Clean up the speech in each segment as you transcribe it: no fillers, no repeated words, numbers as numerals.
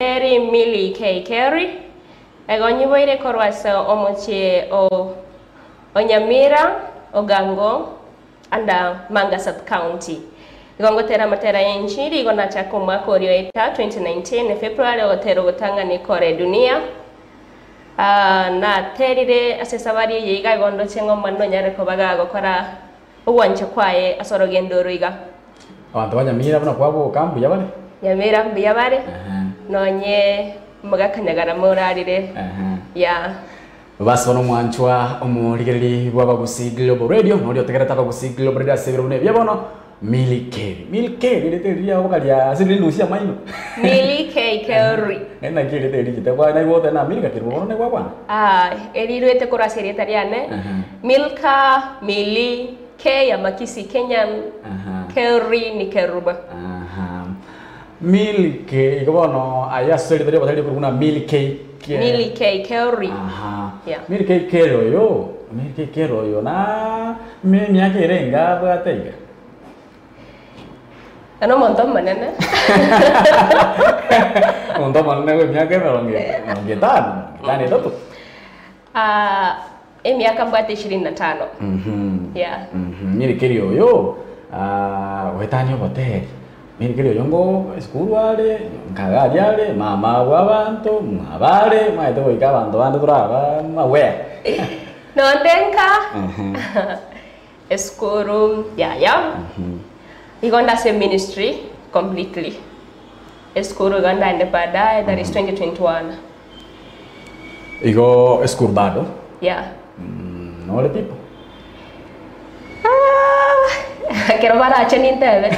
Mary Millie K. Kerry, egonyiboire korwa ase omochie o Onyamira, Ogango, under Manga Sub County. Igo ngotera amatera y'enchiri igo nachaka omwaka oria oeta 2019 February ogotera ogotang'ani kore dunia. Ah, naterire ase esabari eye iga igo ndoche ng'a Omonene onyare koba gagokora ogwancha kwaye ase orogendo oro iga. Abanto ba Nyamira buna kwaboka mbuya bare? Nyamira mbuya bare, Ehe. nonye omogaka Nyagarama orarire, Ehe. yeah. Basi bono omwanchwa omorigereri bw'Abagusii Global Radio, noria otegerete Abagusii Global Radio ase ebiro buna ebi bono, Milly Kerry. Milly Kerry erieta eri riago karia ase rindusia amaino. Milly K. Kerry. Naki naki erieta eri richete kwa naigwa goteba na Milka Kerubo bono naigwa kwana. Ah, eriruete korwa ase erieta riane, Ehe. Milka, Milly, K ya Makisi Kenyan, Aha. Kerry ni Kerubo. Aha. Milk igo bono aye ase erieta ri'obosacha rikorwa buna Milk K. Milly K. Kerry. Aha. Yeah. Milk K. Kerry oyo, Milk K. Kerry oyo na emiaka ere enga abwate iga? Ere omonto omonene. Omonto omonene bwa emiaka emerongo emerongo etano, emerongo etano etato. Ah, emiaka mbwate ishirini na tano. Yeah. Milk Kerry oyo, ah, goetania oboteri. Milk Kerry oyo ngo esukuru are, nkaga aria are, mama bwa abanto, mwaba are, omanyete goika abanto bande toraba aware. Nonde nka. Esukuru yaya igo ndase ministry completely esukuru igo ndaende baadaye that is 2021. Igo esukuru bado? Yeah. Nore pipo? Ah, ekero barache nintebe.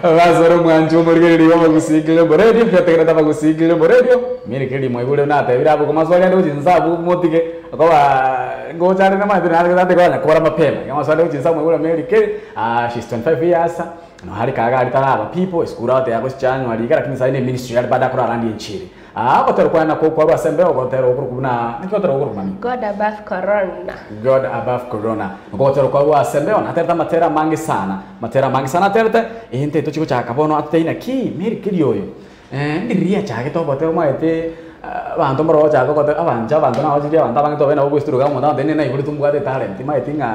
Lazaro omwanchi omorigereria bw'Abagusii Global Radio, yategerete Abagusii Global Radio, Mary mwaigure buna atebire abwo komaswali ande gochia inse abwo motige okoba ngocha are namanyete nare tate konya kora mapema. Iga amaswali ande gochia inse abwo mwaigure Mary Kay, ah she's 25 years, no are kaga aria taraba people, esukuru agotebi gochi January iga lakini saii ne ministry are bado akorarandia enchiri. Aa ogotera kwane nakwo okwarwa ase embeo, ogotera okorokwa buna, naki ogotera okorokwa mami? God above corona. God above corona. Nokwo ogotera okwarwa ase embeo, naterete amatera amange sana, amatera amange sana aterete, ente tochi gochaka bono atotebi naki, Mary Kay oyo, eh, ndiri achagete ogotera omanyete abanto mbaro bagochaka gotera abanche abanto nabachirie abanto abange tobe nabo bwesturuka omonto agotebi nere naiboretwe mbwate etalent, timanyeti ng'a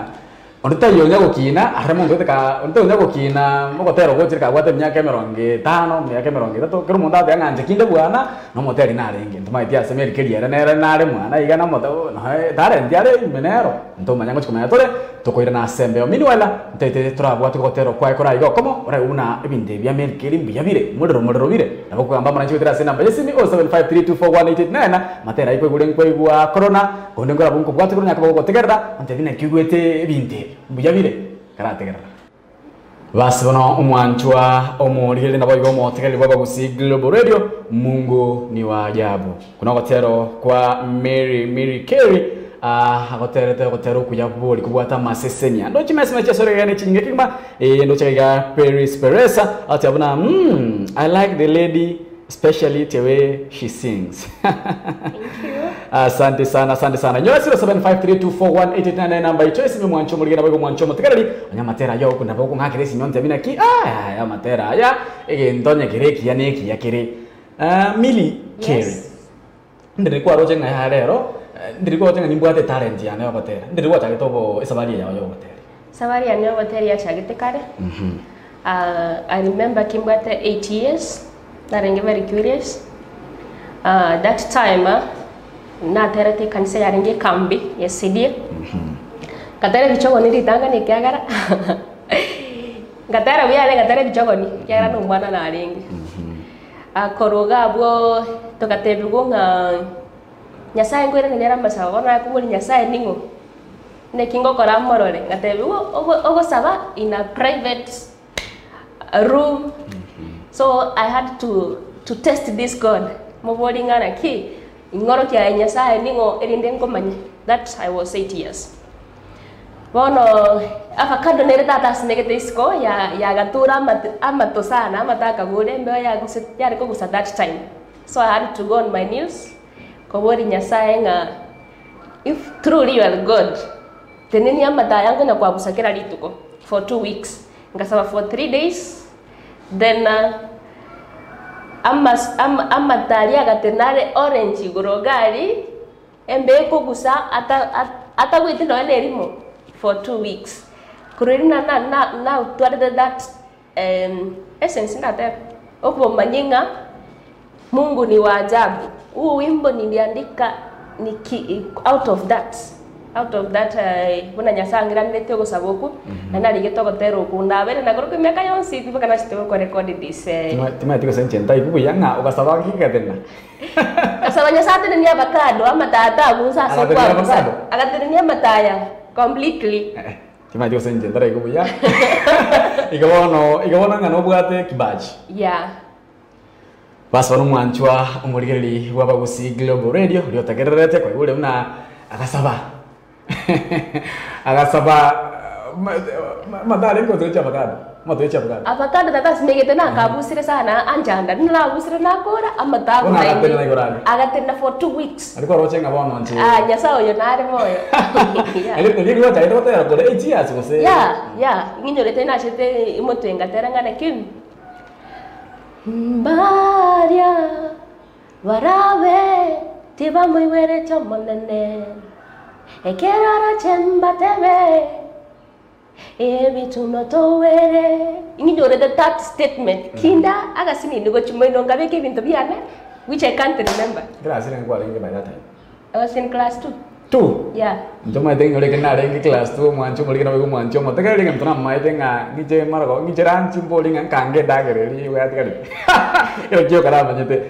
Onde taiyo onya gokina, are monto gete ka onde taiyo onya gokina ogotera ogochire kabwate emiaka emerongo etano, emiaka emerongo etato, kera omonto agoteba ng'a inche kinde bwana, nomoteri narenge. Ntomaeti ase Mary Kay ere nere nare mwana iga namote noe etalent are ime nero, ntomanya ngochi komanya tore, tokoirana ase embeo. Meanwhile, ntaete torabwate ogotera okwaye kore aiga okomo, oraigwe buna ebinto ebi bia Mary Kay mbuya bire, morero morero bire. Nabo okogamba amang'ana goetera ase enamba y'esimi, 0753241889, amatera ayio kwaigure nkwaigwa korona, Onde nkorabwo nkobwate korwa nyakoba gogotegerera, ontebie naki oigwete ebinto ebi, mbuya bire? Karategerera. Basi bono omwanchwa omorigereria naboigo omotegereri bw'Abagusii Global Radio, Mungu ni wa ajabu. Okwo nogotero kwa Mary Mary Carey ah, agoterete ogotera okuya bori kobwate amasesenia. Ndoche chimesime chiase oregene chinyinge kegima, eh, ndoche iga Peris Peresa, agoteeba buna mm, I like the lady Especially the way she sings. Thank you. Asante sana, asante sana. Nyora 0753241889 namba icho esime mwancho omorige nabo igo mwancho omotegereri. Onye amatera aya okunda nabo okong'akera esime ontebie naki ah aya amatera aya egento onye kere ekiya na ekiya kere. Ah, Milly Kerry. Yes. Ndiri kwaroche ng'a yaya rero, eh, ndiri kwaroche ng'a nimbwate etalent yane yogotera. Ndiri gwachagete obo esabari eye yao yogotera. Safari yane yogotera yachagete kare. Ah, I remember kimbwate 8 years, narenge very curious. Ah, that time ah, naterete ekanisa yarenge ekambi ya SDA. Ngatera ebichogoni ritang'ani ekiagera ngatera buya are ngatera ebichogoni ekiagera na omwana narenge. Ah, korwa iga abwo togatebigwa ng'a Nyasaye nkoiraneria are amasabo, bono nakoboria Nyasaye ning'o? Naki ngokora morore, ngatebigwa ogo- ogosaba in a private room, so I had to to test this God, moborie ng'a naki, ing'orokia aye Nyasaye ning'o erinde nkomanye, that I was 8 years. Bono avacado nere tata asimegete isiko ya yagatura amato amato sana, amato akagora embeo yaguse yare kogusa that time, so I had to go on my knees, koboria Nyasaye ng'a if truly you are God, tenenia amato aya nkonya koabusa kera rituko for 2 weeks, ngasaba for 3 days, then. Amas ama amatari agatena are orange igoro iga aria, embe ekogusa ata atagweti nonya na erimo for 2 weeks. Korwa erio na na na natwarete that essence ndatebe, okomanya ng'a Mungu ni wa ajabu. Huu wimbo niliandika niki out of that buna Nyasaye ang'iranete ogosaba okwo, na narigete ogotera okwo ndabere nakorokwa emiaka yonsi pi mpaka nachete gokorecord this Timanyeti gose inche ntaigu buya ng'a ogasaba nki gegatena. Gasaba Nyasaye atenenie avocado amatata agusa ase Agatenenia okwagusa. avocado? Agatenenia amataya completely. Timanyeti gose inche ntaraigu buya. Igo bono igo bono ng'a nobwate kibaji. Yeah. Basi bono omwanchwa omorigereri bw'Abagusii Global Radio oria otegererete kwaigure buna agasaba agasaba amatare ngotoeche avocado amatoeche avocado. Avocado tata asimegete nakabusire sana anchanda nabusire nakora amatago. Bono agatenena igoro aria. Agatenena for 2 weeks. Ariko oroche ng'a bono nche. Ah, Nyasaye oyo nare moyo. Yeah. Eri eri gwachagete gotera kore 8 years gose? Yeah, ng'inyorete nachete omotwe ngatera ng'a naki mbaria barabe tibamoigwerete Omonene, ekero arache mbatebe ebituno towere. Ng'inyorete that statement kinda agasinini gochimoino nkabeka ebinto biane which I can't remember. Class ere nkwarenge by that time? I was in class 2. 2? Yeah. Inche omanyete ng'ore ekero narenge class 2 omwancho omorige naboigo omwancho omotegereri egento namaete ng'a ng'iche maragoba ng'iche lunch mbori ng'a nkange endagera eria igo yatigarete. Ekero kioka namanyete.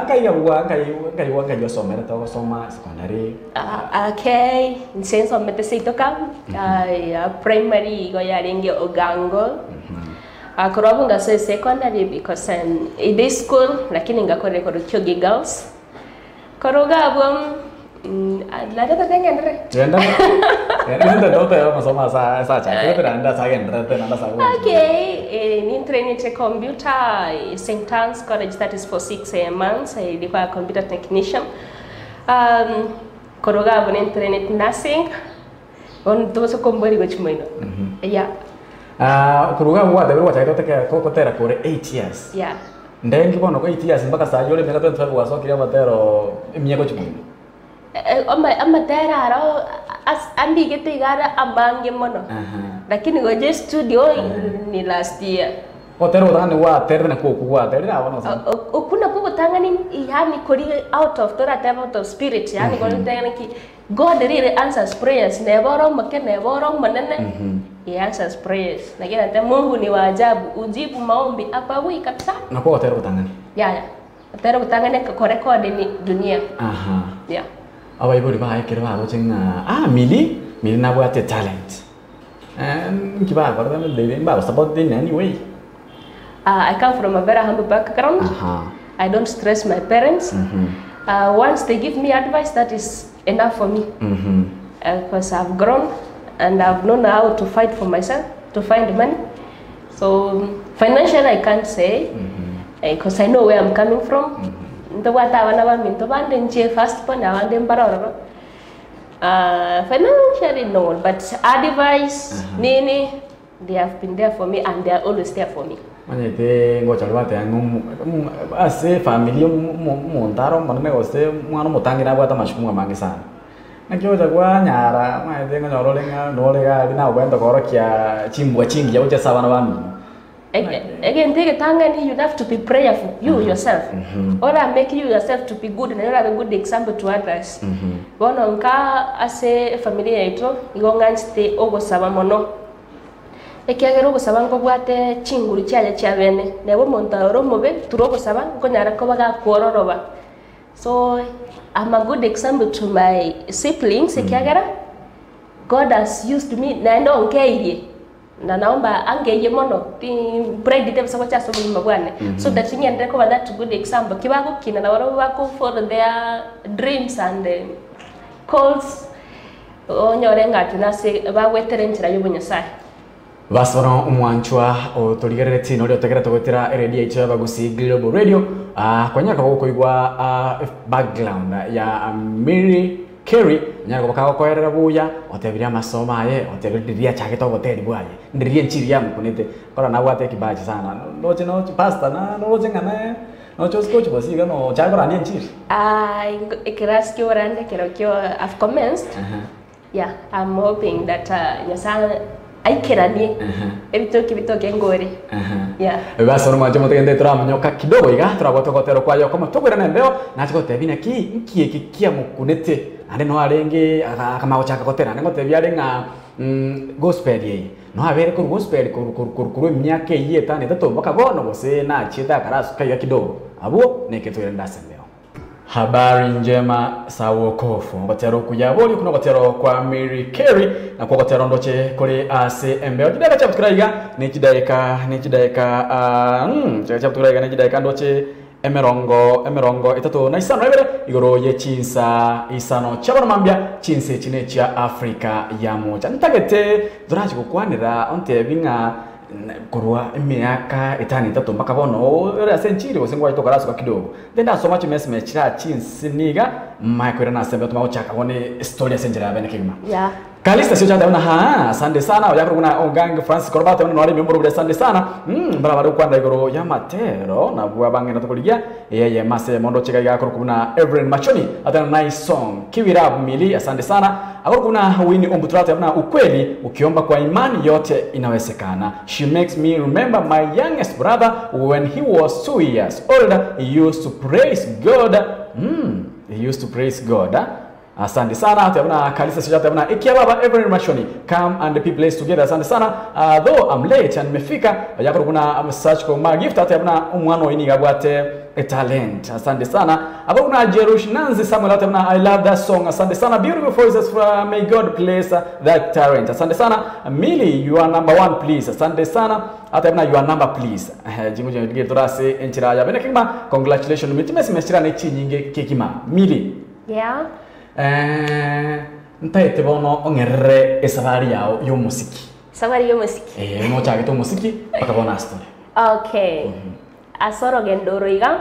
Nkaigwa nkaigwa nkaigwa nkaigwa osomerete ogosoma secondary. Ah, okay, inche nsomete seito camp, ya primary igo yarenge Ogango. Ah, korwa abwo ngasoa secondary because i day school lakini ngakorera korwa Kyogi Girls. Korwa iga abwo naende tata ng'enderere. Genda genda totebe amasomo asa ase achakire naende ase agendererete naende ase agochi. Okay, nintrainete computer St. Anne's College, that is for 6 months, ilikuwa computer technician. Korwa iga abwo nintrainete nursing, bono tobasa kombori gochia moino. Yeah. Korwa iga abwo gwatebire gwachagete goteke gotera kore 8 years. Yeah. Ndengi bono ko 8 years mpaka sayi ore emiaka 25 gwasokirie amatero emiaka gochia moino. Amatera aro andigete iga are amange mono. Lakini gocha studio ni last year. Gotera ogotang'ani gwaterire nakwo okwo gwaterire abo nosa. Okwo nakwo ogotang'ani, yani kori out of toratebe out of spirit, yani kori teng'ani ki God really answers prayers, neba ore omoke neba ore omonene, he answers prayers. Lakini ate Mungu ni wa ajabu, ujibu maombi apagui kabisa. Nakwo ogotera ogotang'ani. Yaya. Otera ogotang'ani korekodi ni dunia. Yeah. Abaibori baye ekero baroche ng'a Milly Milly nabwate talent. Nki bakorete they mbagosupport in any way? I come from a very humble background. I don't stress my parents. Once they give me advice, that is enough for me. Because I've grown and I've known how to fight for myself, to find money. So financially, I can't say, because I know where I'm coming from. Ntobwate abana baminto bande nche first born abande mbarororo. Financially no, but advice nini, they have been there for me and they are always there for me. Omanyete ngocha bateba ng'a ase efamiri omonto are omonene gose omwana omotangi nabwate amashukumu amange sana. Naki ogocha kwanyara omanyete ngonyora ore ng'a nore iga aria nagobwate korokia chimbwa chingiya gochia ase abana bamino. Egento egetang'ani, you have to be prayerful, you yourself. Ora make you yourself to be good, na ora a good example to others. Bono nka ase efamily yaito, igo ng'anchete ogosaba mono. Ekiagera ogosaba nkobwate chinguru chiaye chia bene. Neba omonto ore omobe, tura ogosaba, nkonyara koba gakwororoba. So, I'm a good example to my siblings, ekiagera God has used me, naende onkeirie. Na naomba angeiye mono, ti pride tebisa gocha ase obogima bwane. So that ng'endere koba that good example. Kibagokina na barabwo bako follow their dreams and goals, onyore ng'ati nase bagwetere enchera ya obonyasaye. Basi bono omwanchwa otorigerereti noria otegerete goetera eredio yaito y'Abagusii Global Radio, kwanyara koba gokoigwa background ya Mary Kerry onyare koba kagokoerera buya otebirie amasomo aye otebirie ndiria achagete oboteri bwaye ndiria enchiri yamokunete kora nabwate ekibachi sana ndoche noche pastor na noroche ng'a ne Noche osike ochi gose iga nochake korandia enchiri? Ah, ekerasi kia oborandia kerokio I've commenced. Yeah, I'm hoping that Nyasaye aikeranie ebitoki bitoke ngore. Yeah. Basi bono mwanche motegende toramonyoka kidogo iga torabwate ogotera kwaye okomo tokoirana embeo nache gotebia naki nki eke kiamokunete naende no arenge akamanya gochaka gotera naende ngotebia are ng'a gospel eye no abere korwa gospel korwa korwa korwa korwa emiaka eyio etano etato mpaka bono gose nachiete akarasuka iga kidogo abwo neke toirande ase embeo. Habari njema za wokovu, ogotera okuya boria okwo nogotera kwa Mary Carey, nakwo ogotera ondoche kore ase embeo. Chidaeka chiabutukire aiga ne chidaeka ne chidaeka ah, mm, chidaeka chiabutukire aiga ne chidaeka ndoche emerongo emerongo etato na isano na ibere igoro ye chinsa isano chia bono mambia chinsa echi nechia Africa ya mocha. Ntagete torachi gokwanera ontebi ng'a Korwa emiaka etano etato mpaka bono ore ase enchiri gose ngwachete okarasuka kidogo. Ntende ndasoma chimesime chira chinsini iga manye koirana ase embeo tomanye gochaka bono estory ase enchera ya bene kegima. Yeah. Kalista sio chate buna haa asante sana oya korwa buna Ongange Francis korwa bagoteba buna nore ime omorobori asante sana mm mbara bare gokwanera igoro y'amatero nabwo abang'ina tokorigia eyeyemo ase eyemo ndoche iga iga akorokwa buna Evelyn Machoni ateba nice song keep it up Milly asante sana Akorokwa buna Winnie Ombutura ateba buna ukweli ukiomba kwa imani yote inawezekana. She makes me remember my youngest brother when he was 2 years old he used to praise God mm, he used to praise God. Asante sana ateba buna Kalisa Shija ateba buna ekia baba Evelyn Mashoni come and be blessed together. Asante sana though I'm late and nimefika yakorokwa buna search ko ma gift ateba buna omwana oyo nigo abwate A talent. Asante sana. Abo kuna Jerush Nancy Samuel hata na I love that song. Asante sana. Beautiful voices from may God bless that talent. Asante sana. Millie, you are number one please. Asante sana. Hata na your number please. Jingu jingu jingu torase enchira ya bene kigima. Congratulations. Mitimesi meshira ne chinyinge kigima. Millie. Yeah. Eh, ntaete bono ong'erere esafari yao y'omosiki. Safari y'omosiki. Eh, nochagete omosiki mpaka bono ase tore. Okay. Ase orogendo oro iga,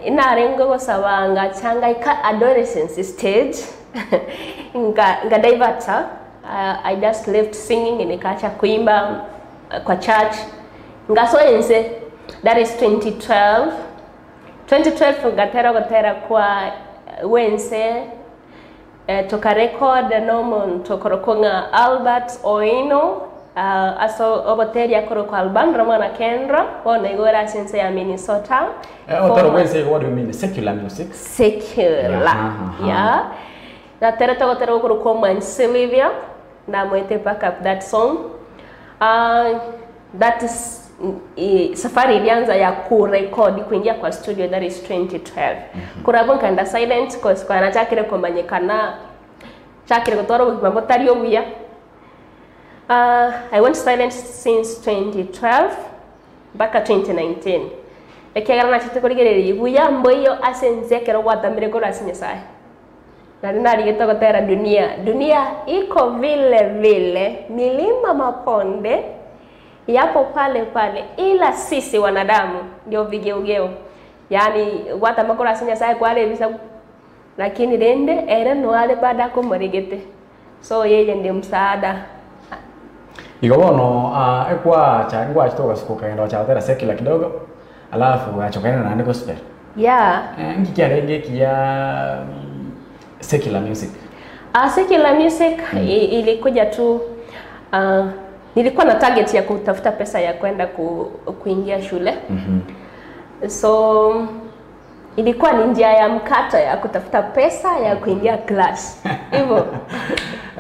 inarenge gosaba ngacha ngaika adolescence stage, nka nka diverta, I just left singing nikacha kuimba kwa church, ngasoa inse, that is 2012, 2012 ngatera ogotera kwa gwense. Tokarecord nomonto okorokwa ng'a Albert Oino ase oboteria akorokwa Albandra mwana Kendra, bono igo ore ase ense ya Minnesota. Otero bwense igo what do you mean? Secular music? Secular. Aha, aha. Yeah. Naterete ogotera gokorokwa Omwanchi Sylvia, namoete back up that song. That is safari ilianza ya kurekodi kuingia kwa studio that is 2012. Korwa abwo nkaenda silent cause konya nachakire komanyekana chakire gotwara obogima botari obuya. I went silent since 2012 mpaka 2019 ekiagera nachete korigereria buya mboiyo ase ense ekero gwatamire korwa ase Nyasaye. Nari narigete gotera dunia, dunia iko vile vile, milima maponde yapo pale pale, ila sisi wanadamu ndio vigeugeu. Yaani gwatama korwa ase Nyasaye kware ebisaku, lakini rende ere noare bado akomorigete. So yeye ndiye msaada. Igo bono ah, ekwacha ngwachete ogasuka okagenda gocha gotera secular kidogo alafu ogacha okairana naende gospel. Yeah. Eh, nki kiarenge ekiya secular music? Ah, secular music ilikuja tu nilikuwa na target ya kutafuta pesa ya kwenda kuingia shule. So ilikuwa ni njia ya mkato ya kutafuta pesa ya kuingia class. Hivyo.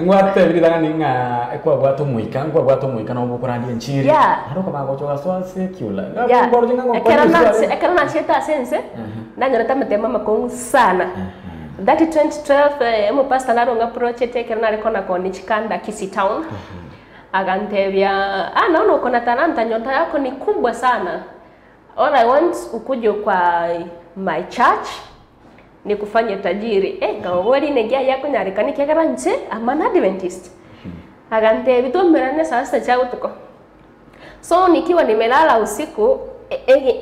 Ngwatebire ritang'ani ng'a ekwabwate omoika, nkwabwate omoika nobo okorandia enchiri. Yeah. Naende okomanya gocha ogasoa secular. Yeah. Ngoroche ng'a ngokora Ekero enchiri nache are. ekero nachete ase ense, ndanyorete amatemo amakong'u sana. That 2012 eh, omopastor naro ng'approachete ekero nare kona koonia chikanda Kisii town. Agantebia, ah, naona uko na talanta, nyota yako ni kubwa sana. All I want ukuje kwa my church nikufanye tajiri. Eh, nkamoboria ineki aye akonyarekana ekiagera inche I'm an Adventist. Agantebia twaumerane saa sita chia botuko. So nikiwa nimelala usiku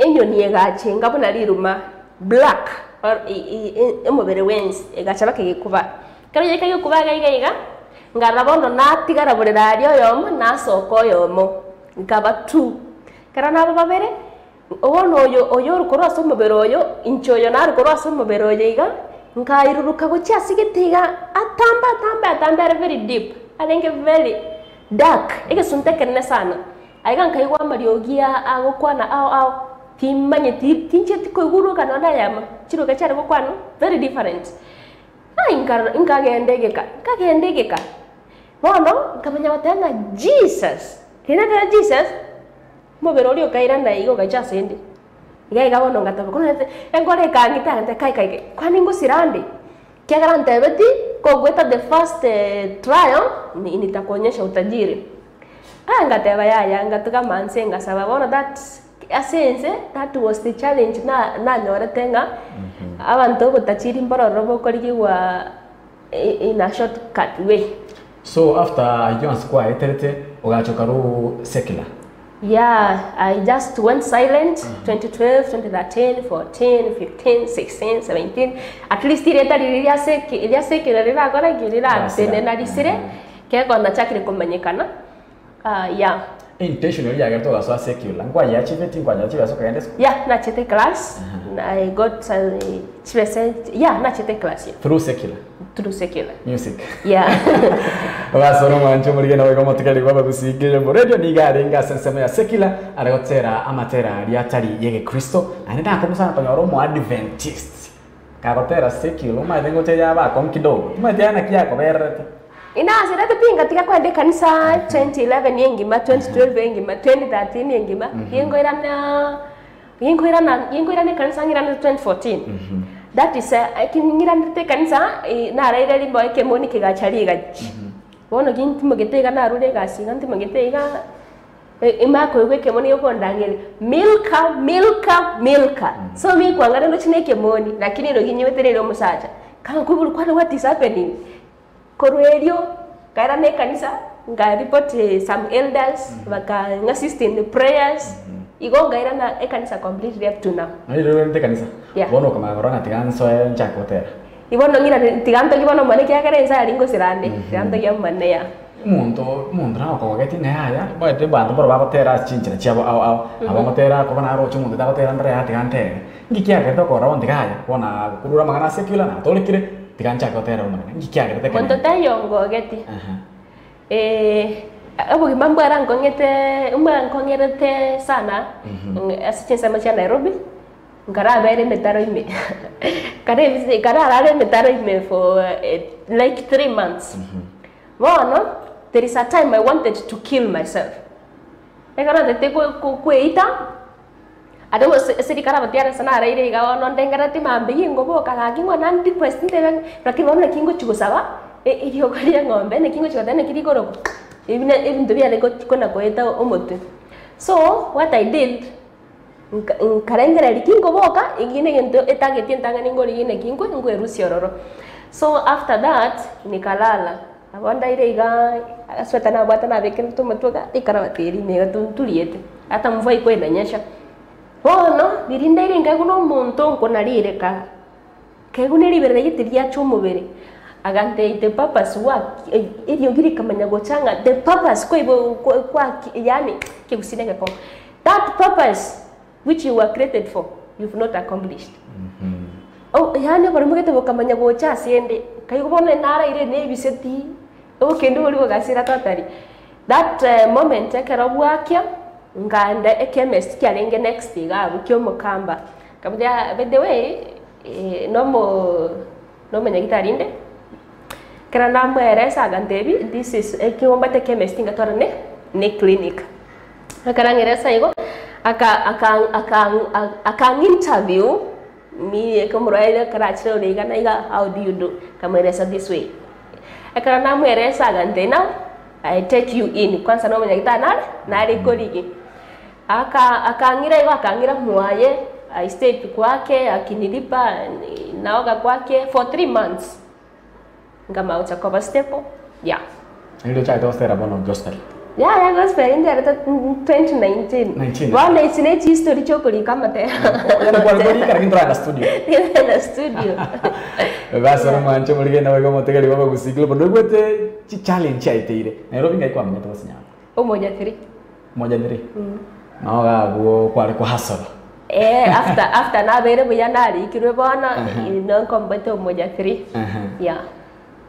enyoni egachenga buna riruma black or omobere bwensi egacha baka egekuba. Ekero yaika egekuba iga iga iga, nkarora bono natigara borere aria oyomo nasoka oyomo, nkaba two. Ekero naba babere. Bono oyo oyo ore korwa ase omobere oyo, inche oyo nare korwa ase omobere oyo iga, nkairuruka gochia ase egete iga, atambe atambe atambe are very deep, arenge very dark, egesunte ekenene sana. Aiga nkaigwa amariogi agokwana ao ao, timanyeti tincheti koigwa roka nonye na eyemo, chiroka chiare gokwanwa very different. Ai nkarora nkagenda egeka, nkagenda egeka, bono nkamanya goteba ng'a Jesus, riria nateba Jesus, omobere oria okairana iga ogacha asende, iga iga bono ngateba korende enkoro ekang'ita egantebia kai kai kai, kwani ngosira nde? Ekiagera antebeti, kogweta the first trial, nitakuonyesha utajiri. Ah ngateba yaya, ngatugama nse ngasaba bono that ase ense that was the challenge na nanyorete ng'a abanto obotachiri mbororo bokorigigwa in a short cut way. So after ayio onsi kwaeterete ogacha okarwa secular? Yeah, I just went silent 2012, 2013, 14, 15, 16, 17 at least erieta riria ria seki ria secular rirakore ki riratenena risire Kegoko nachakire komanyekana yeah. Intention eria yagerete ogasoa secular nkwayeachiveti nkwanyora chibesa okagenda esukuru? Yeah nachete class I got chibesa yeah nachete class yeah. Through secular? Through secular. Music. Yeah. Ogasora omwancho omorige naboigo omotigari bw'abagusii Keyombo Radio nigo arenge ase ensemo ya secular are gotera amatera aria atari y'egekristo naende nakong'u sana konyora omoadventist Kagotera secular omanyete ngocha yaba akong'u kidogo timanyeti yaye naki yakobererete. Inasirete pi ngatiga kwenda ekanisa 2011 engima, 2012 engima, 2013 engima, ginkoirana ginkoirana ginkoirana ekanisa ng'iranete 2014. That is eki ng'iranete ekanisa naraire rimo ekemoni kegacha rigachi. Bono gintimogete iga narure egasi iga ntimogete iga. Imakoigwa ekemoni gekondangeria, Milka, Milka, Milka. So mikwang'ana ndoche na ekemoni, lakini ero ginywete nere omosacha. Kankoigwa kwani what is happening? Korwa erio, nkairana ekanisa, nka report some elders, bakang'a assist in prayers, igo nkairana ekanisa completely up to now. Nonye riria oirente ekanisa, Yeah. bono okamanya korora ng'a tiga nsoe nchake gotera. Bono ng'irane, tiga ntogie bono omone ekiagera ense aria ngosira ande, tiga ntogie omone yeah. Omonto omonto nagokogogetie ng'a yaya, omanyete abanto mbaro bagotera ase chinchera chiabo ao ao, nabo ngotera koba naroche omonto tagotera ndore yaya tiga ntere. Nki kiagerete okorora bono tiga aya, bono nakorure amang'ana ase secular natorekire, tiga nchake gotera Omonene. Nki kiagerete ekero Monto taiyo ongogetie, obogima mbwarankong'ete mbwarankong'erete sana ase chinsemo chia Nairobi. Nkarabere emetaro ime, nkare nkararare emetaro ime for like 3 months. Bono, there is a time I wanted to kill myself. Ekero natagete ko- ko- koeita, aro gose ase rikaraba tiare ase naraire iga bono ndengereti mambia ginkoboka gaki ng'o nande request ntebe ng'a lakini bono naki ngochi gosaba eriogo ria eng'ombe naki ngochi goteba naki rikorokwa, ebi na ebinto biane gochi kona koeta omotwe. So, what I did, Nkarengereria ki nkoboka, eki negento etageti entang'ani nkorigia naki nkwe nkwerusia ororo. So after that nikalala, nabo ndaire igaa esweta nabwate nabekerete omotwe iga rikarabati eri ime iga nturiete, ata mvua haikuwa inanyesha. Bono riria ndaire nkaigwa na omonto nkonarireka. Nkaigwa ne riberera gete riacha omobere, agantebia the purpose work, eriogi rikamanya gocha ng'a the purpose kwaibo kwa yaani ekegusii na egekong'u, that purpose which you were created for you've not accomplished. Oh yaani oborimo gete bokamanya gocha ase ende, nkaigwa bono naraire nebiseti, obokende boria bogasira totally. That moment ekero bwakia, nkaenda ekemest kiarenge next iga abwo kia omokamba. Nkamotebia by the way, nomo nomonyagitari inde, ekero namoeresa agantebia this is ekigombate chemist ngatwara ne ne clinic. Ekero ang'eresa igo, aka aka aka akang'a interview me ekero omorwaire ekero achire ore iga na iga how do you do, nkamoeresa this way. Ekero namoeresa agantebia now I take you in, kwanza nomonyagitari nare nare korigia. Aka akang'ira igo akang'ira mwaye, I stayed kwake akinilipa naoga kwake for 3 months nkamanya gocha koba stable yeah. Naende ochagete gosera bono gospel. Yaya gospel incherete 2019 19. bono echi ne chihistory chiokorika amatera Yaani kware korika lakini toragenda studio. Tigenda studio Basi oro mwanche omorigeni naboigo omotegeri bwa abagusii Global noigwete chichallenge chiaeteire Nairobi ngai kwamenyete gose nyaro? Omoja three. Moja three. Nao iga abwo kware kohastle. Eh, after after nabeire buya narikirwe bono, nonkomboete omoja 3. Yeah.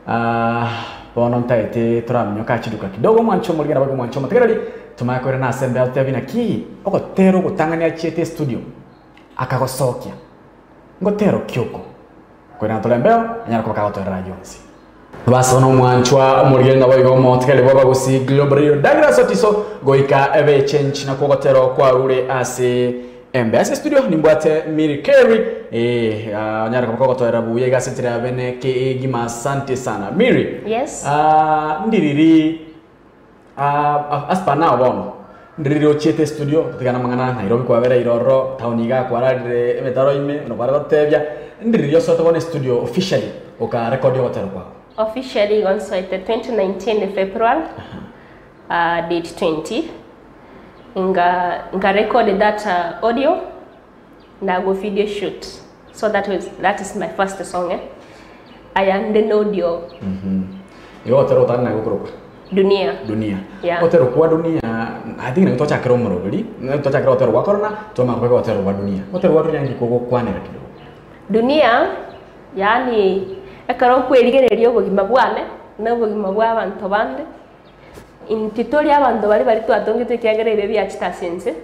Ah, bono ntaete toraminyoka chiduka kidogo mwanche omorigena boigo mwanche omotegereri tomanye koirana ase embeo totebi naki ogotera ogotang'ani achiete estudio akagosokia ngotera oki oko koirana tore embeo anyare koba kagotoerera ayio onsi. Base bono omwanchwa omorigeri naboigo omotegereri bw'abagusii Global Radio Douglas Otiso goika ebe echange nakwo ogotera okwarure ase Embe ase studio nimbwate Mary Kerry eh ah, onyare koba kogotoera buya iga ase enchera ya bene kegima asante sana Mary. Yes. Ah, ndiriri ah, as per now bono ndiriri ochiete studio totigane amang'ana Nairobi kwabera iroro town iga kwararire emetaro ime buna kware gotebia ndiriri osoete bono estudio officially okarekodia ogotera kwao. Officially igo nsoete 2019 February uh, date 20 Nga nga record that audio na go video shoot so that was that is my first song eh aya nde na audio. Igo ogotera otari naye gokorokwa Dunia. Dunia. Yeah. Ogotera okwa Dunia I think naki twachakera omoroberi, naki twachakera ogotera gwa Corona, twamanya kobeka ogotera gwa Dunia. Ogotera gwa Dunia nki kogokwanera kidogo? Dunia yaani ekero okwerigereria obogima bwane na obogima bwa abanto bande. Intwe tori abanto baria baria twatongetwe ekiagera ebibe biachete ase ense,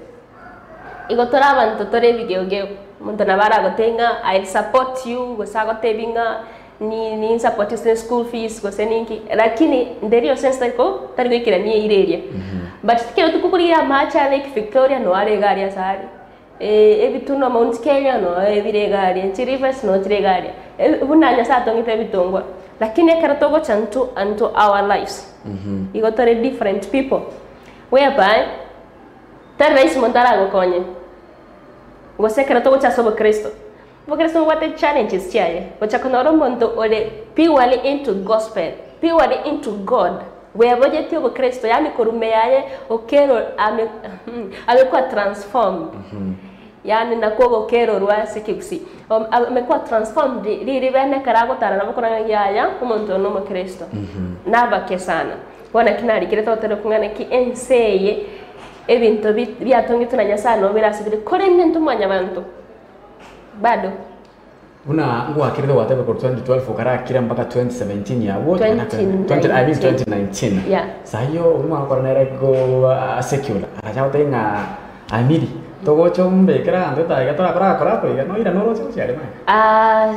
igo tore abanto tore ebigeogeo. Omonto nabo aragotebie ng'a I'll support you, gose agotebie ng'a ni ninsupport ase school fees gose ninki, lakini the real sense tari ko tari goikerania eira eria. But ekero tokorigia amache a Lake Victoria noo are iga aria ase are, Ebitunwa Mount Kenya noo ebire iga aria, chirivers noo chire iga aria, buna Nyasaye atongete ebitongwa. Lakini ekero togocha intwe unto our lives, igo tore different people, whereby tari rahisi monto aragokonye, gose ekero togocha ase obokristo, obokristo mbobwate challenges chiaye, gocha konyora omonto ore purely into gospel, purely into God, Bweboyetie obokristo, yaani korwa ime yaye okero ame amekwa transformed, yaani nakwo ogokerorwa ase ekegusii. Amekwa transformed riria bene ekero agotara nabo okorora ng'a yaya omonto oyo na omokristo. Nabake sana. Bono naki narikire togoteba ng'a naki ense eye ebinto biatongetwe na Nyasaye nabo bire ase bire, korende intwe mwanyabanto bado. Buna ngwakerete gwateba korwa 2012 okarakira mpaka 2017 abwo 20, I mean 2019 Yeah. Sahiyo omwaka okora nere go secular agacha gotebia ng'a Amiri togocha ombekere aganto etaiga torakora agakora ako iga noirane oroche gochia aria magega. Ah,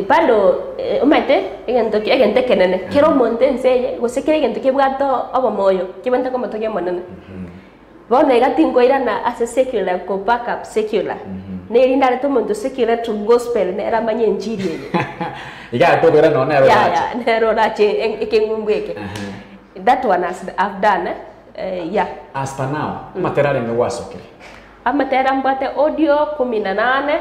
bado omanyete egento egento ekenene kera omonto ense eye gose kera egento kebwate obomoyo kebwate komotogia omonene. Bono iga tinkoirana ase secular ko back up secular. Neri ndarete omonto secular to gospel nere amanye enchiri eye. Iga tokoirana nonya nere Yeah, orache. yeah, nere orache ekeng'umbu eke. That one has, I've done eh, yeah. As per now, amatera arenge gwasokire? Amatera mbwate audio kumi na nane,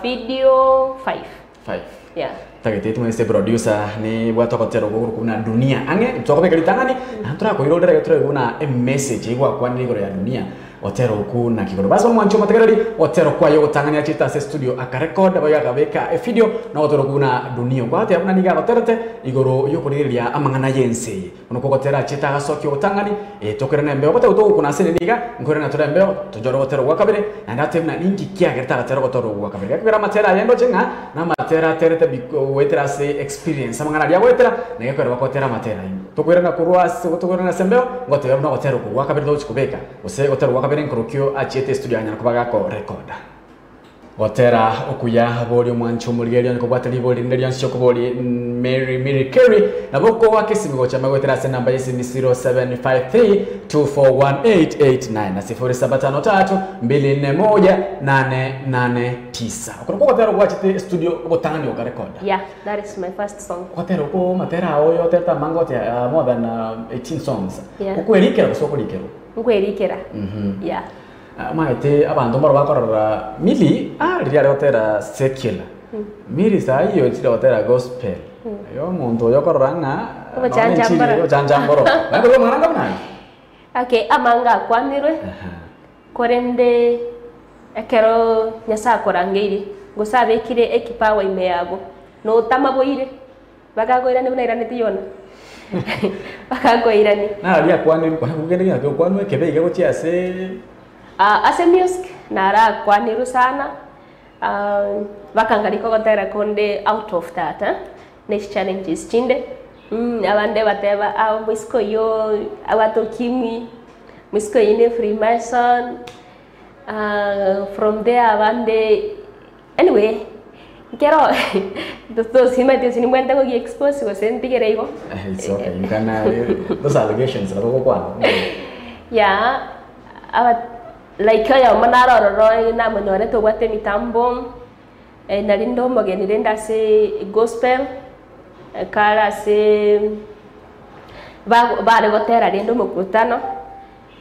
video five. Five. Yeah. Tagete timanyete producer nibwate ogotera okwo okorokwa buna dunia ang'e ntwakobeka ritang'ani naende torakoirorera iga toraigwe buna emessage egwakwanire igoro ya dunia gotera okwo naki igoro. Bas omwanchi omotegereri gotera okwo aye ogotang'ani achete ase estudio akarecord boigo akabeka evideo na ogotera okwo buna dunia. Okwagoteba buna nigo agoterete igoro yokorigereria amang'ana y'ense eye. Buna okogotera achete agasokia obotang'ani, eh, tokoirana embeo, goteba togokuna ase ere niga, nkoirana tore embeo, tonchore ogotera ogwa kabere, naende atebe buna ninki kiagerete agatera ogotera ogwa kabere. Gekogera amatera aye ndoche ng'a namatera aterete goetera ase experience, amang'ana aria agoetera, na gekogera bagotera amatera ayio. Tokoirana korwa ase tokoirana ase embeo, ngoteba buna ogotera oko gwa kabere togochi kobeka, gose gotera ogwa kabere nkorokio achiete estudio anyara koba gakorekoda. Gotera okuya boria omwanchi omorigereria onye kobwate ribori rinde rionsi okobori Mary Mary Carey nabo okogoaka esimi gocha magoetera ase enamba y'esimi 0753241889 na 0753241889. Oko nakwo ogotera gwachete studio ogotang'ani okarekoda. Yeah, that is my first song. Ogotera okwo amatera ao oyoterete amange gote more than 18 songs. Yeah. Okwerikera gose okorikerwa? Nkwerikera. Yeah. Omanyete abanto mbaro bakorora Milly ah riria are gotera secular, Milly sahi ochire gotera gospel, igo omonto oyo okorora ng'a nonya enchiri Obochanchamboro. obochanchamboro. Naende korwa amang'ana anga buna ayio. Okay, amanga akwanirwe, korende ekero Nyasae akorangeirie, gose abekire ekipawa ime yago, notamaboire. Bakakoirania buna airaneti Yona. Bakakoirania. Nararia akwanirwe, kende gento okwanwa ekebe iga gochia ase. Ase music narakwanirwe sana, bakangarika ogotera konde out of that ne chichallenges chinde, abande bateba ah omoiseke oyio abwate ukimwi, omoiseke oyio ne freemason, from there abande anyway nkero tosimanyeti gose nimbwenerete gogi expose gose ntigere igo. It's okay, you can those allegations nabo ogokwana. Yeah, aba like oyomo naro ororo namonyorete obwate emitambo, nari nde omogeni rende ase gospel, kare ase ba bare gotera rende omokutano,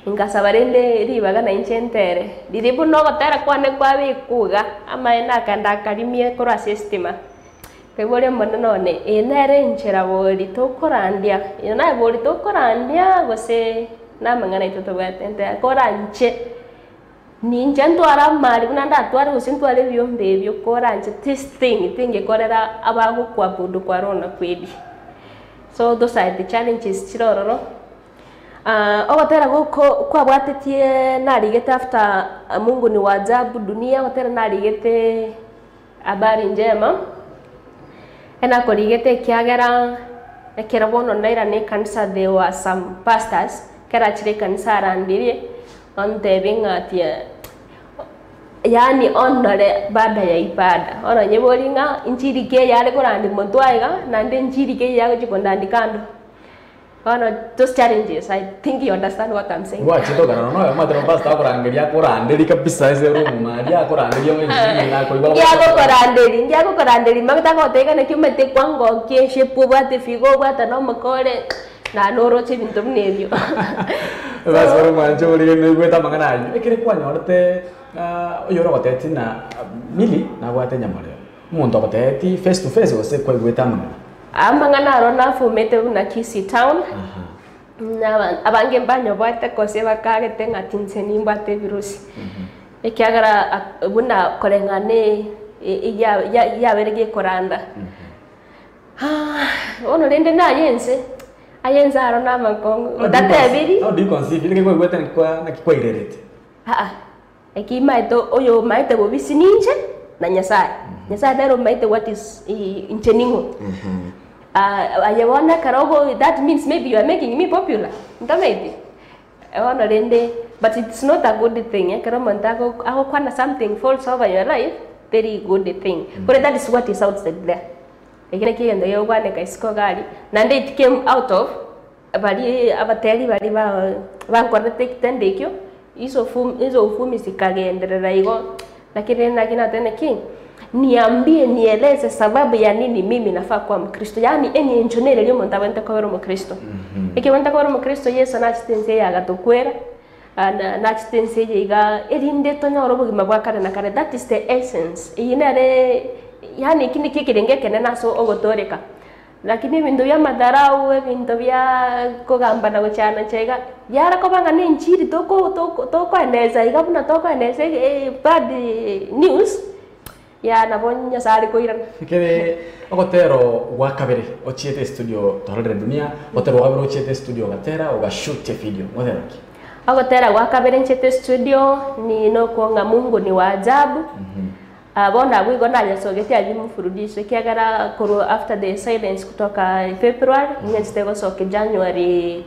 Ngasaba rende ribaga nainche ntere, riria buna ogotera kwane kwabekwa iga, amaene akenda akarimia korwa ase esitima. Nkaigwa Omonene one, eye nere enchera bori tokorandia, eye naye bori tokorandia gose namang'ana aito tobwate nte koranche, ninche ntware amari buna ndatware gose ntware ebiombe ebio koranche this thing tingekorera abagokuabudu kwarona kweri. So those are the challenges chire ororo. Ogotera goko kwabwatetie narigete after Mungu ni wa ajabu dunia, ogotera narigete habari njema, enakorigete ekiagera ekero bono ndairana ekanisa there were some pastors, ekero achire ekanisa arandirie, ontebie ng'a ati yaani ondore baada ya ibada, bono nyebori ng'a inchiri ki eye are korandia monto aiga, naende inchiri ki eye agochia kondandi kando. Bono those challenges I think you understand what I'm saying. Gwachete okarora noyo omanyete no pastor akorangeria akoranderia kabisa ase room aria akoranderia onye nakoigwa Ngiagokoranderia ngiagokoranderia magete agotebia naki omanyete kwangokia eshape obwate efigo obwate na omokore naye noroche ebinto buna ebio. Basi bono mwanche oria noigwete amang'ana ayio ekere kwanyorete oyore ogotebetie ng'a Milly nabwate enyamorero. Omonto ogotebetie face to face gose kwaigwete amang'ana. Amang'ana aro nafumete buna Kisii town, na abange mbanyoboete gose bakagete ng'a tinche nimbwate ebirusi. Ekiagera buna koreng'ana yabeire gekoranda. Bono rende naye inse, aye inse aro namakong'u, otatebiri. How do you conceive? Naki kwaigwete naki kwairerete? Aa. Eki maete oyo omaete bobisi ninche na Nyasae. Nyasae nere omaete what is inche ning'o. Aye bono ekero ogo that means maybe you are making me popular, ntomaeti? Bono rende but it's not a good thing ekero omonto ago agokwana something false over your life, teri good thing. Kore that is what is outside there. Eki nakio egento gegokwaneka isiko iga aria, naende it came out of Baria abateri baria ba bankorete ekitendo ekio, iso fu iso ufumi chikagenderera igo, lakini rende naki natebire naki, niambie nieleze sababu ya nini mimi nafaa kuwa mkristo, yaani eng'encho nere eria omonto abwenerete kobera omokristo. Ekio obwenerete kobera omokristo Yeso nachete ense eye agatokwera, na nachete ense eye igaa erinde tonyore obogima bwa kare na kare, that is the essence, eyio nere yaani eki nakio ekerengo ekenene ase ogotooreka. Lakini ebinto bi'amadharau, ebinto bia kogambana gochanacha iga, yare koba ng'a nenchiri toko toko tokoeneza iga buna tokoeneza bad news, ya nabo Nyasaye are koirana. Ekere ogotero gwa kabere ochiete estudio tororere dunia, ogotero gwa kabere ochiete estudio ogatera ogashoot evideo, ngotera ki? Ogotera gwa kabere nchiete estudio ni nokwo ng'a Mungu ni wa ajabu. Bono abwo igo nanyasogetie aria mfululizo, ekiagera korwa after the silence kutoka February, ing'enchete gosoka January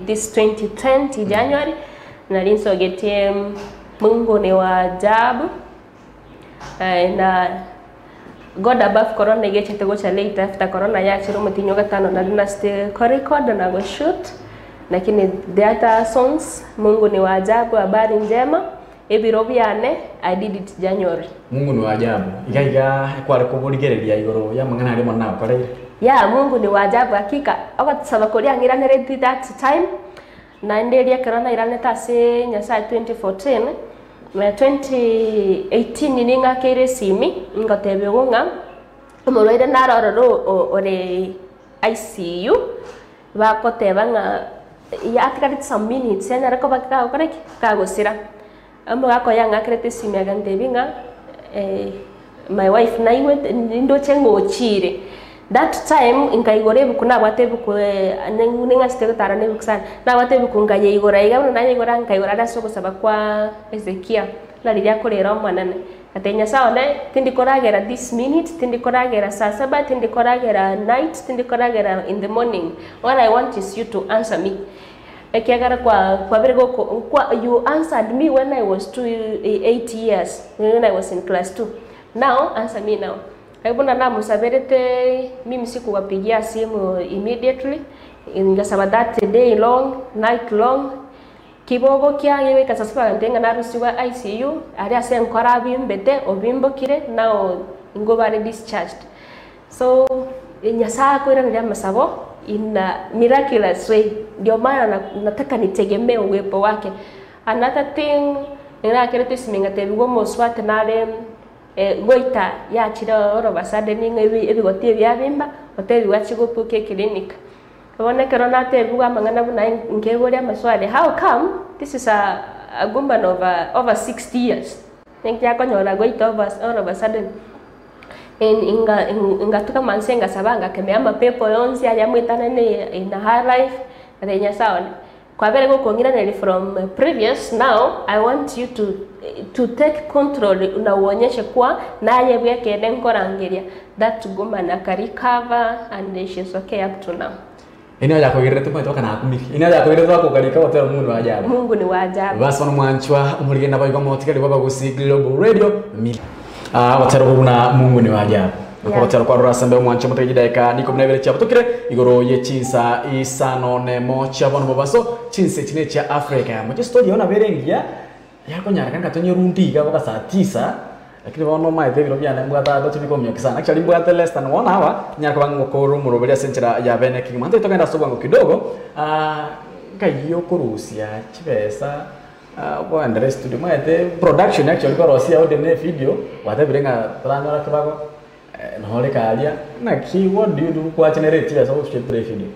this 2020 January, nari nsogetie Mungu ni wa ajabu, na God above corona iga echete gocha late after corona yachire omotienyi o gatano nari nachete korecord na goshoot, lakini the other songs Mungu ni wa ajabu, habari njema. Ebiro biane, I did it January. Mungu ni wa ajabu. Iga iga kware koborigereria igoro y'amang'ana aria Omonene agokoreire. Yeah, Mungu ni wa ajabu hakika. Ogosaba koria ang'iraneretie that time, naende eria ekero nairanete ase Nyasaye 2014, na 2018 ning'akeire esimi, ngotebiwa ng'a omorwaire naro ororo ore ICU, Bagoteba ng'a yatigarete some minutes anyare koba kagokora ki? Kagosira. Omogaka oye ang'akerete esimi agantebia ng'a my wife naigwete nindoche ng'a ochire. That time nkaigora ebuku nabwate ebuku ning'achete gotara na ebuku sana, nabwate ebuku nkayeigora iga buna nayeigora nkaigora are ase ogosaba kwa Hezekia, buna riria akorera Omonene, ngatebia Nyasae one, tindi koragera this minute, tindi koragera saa saba, tindi koragera night, tindi koragera in the morning, what I want is you to answer me. Ekiagera kwa kwabere goko kwa you answered me when I was two 8 years, when I was in class 2, now answer me now. Aye buna namosaberete, mimi sikuwapigia simu immediately, ngasaba that day long, night long, kibogo kiaye goika saa saba agantebia ng'a narusigwe ICU, aria ase enkoro abimbete, obimbokire, now nigo bare discharged. So, Nyasaye akoiraneria amasabo in a miraculous way, ndio maana nataka nitegemee uwepo wake. Another thing, nerakerete esimi ngatebigwa omosubati nare goita yachire all of a sudden ng'a ebigoti ebi biabimba, otebigwa achie gopuka eclinic. Bono ekero natebigwa amang'ana buna aye nkeboria amaswali, how come this is a woman of over 60 years, ninki akonyora goita over all of a sudden? Ngatuka amanse ngasaba ngakemea amapepo yonsi aya amwetanane in her life, ngatebia Nyasaye one, kwabere gokong'iraneria from previous, now I want you to take control na uonyeshe kuwa naye bwekende nkorangeria. That woman akarecover and she's okay up to now. Ine yakogerete mwe toka nakumiri. Ine yakogerete bakogarika gotera Mungu wa ajabu. Mungu ni wa ajabu. Basi bano mwanchwa omurigenda baigo motigari bwa Global Radio. Ah, gotera buna Mungu ni wa ajabu. Gotera kwa rora sembe omwancho motegi dakika ni 12 chia butukire igoro ye chinsa isano nemo chia bono bobaso chinsa chine chia Africa. Moche story ona berengia yakonyara kanga tonye rundi iga boka saa 9, lakini bono maete biro byane mbwata doche bikomyo sana. Actually mbwata less than one hour nyaka bango koro muroberia senchera ya bene kigima nto tokenda sobwango kidogo. Ah, kayo kurusia chibesa bwendere studio maete production actually korosia audio ne video watebirenga taranyora kibago nohore karia na ki. What do you do kwa generate chibesa go play video?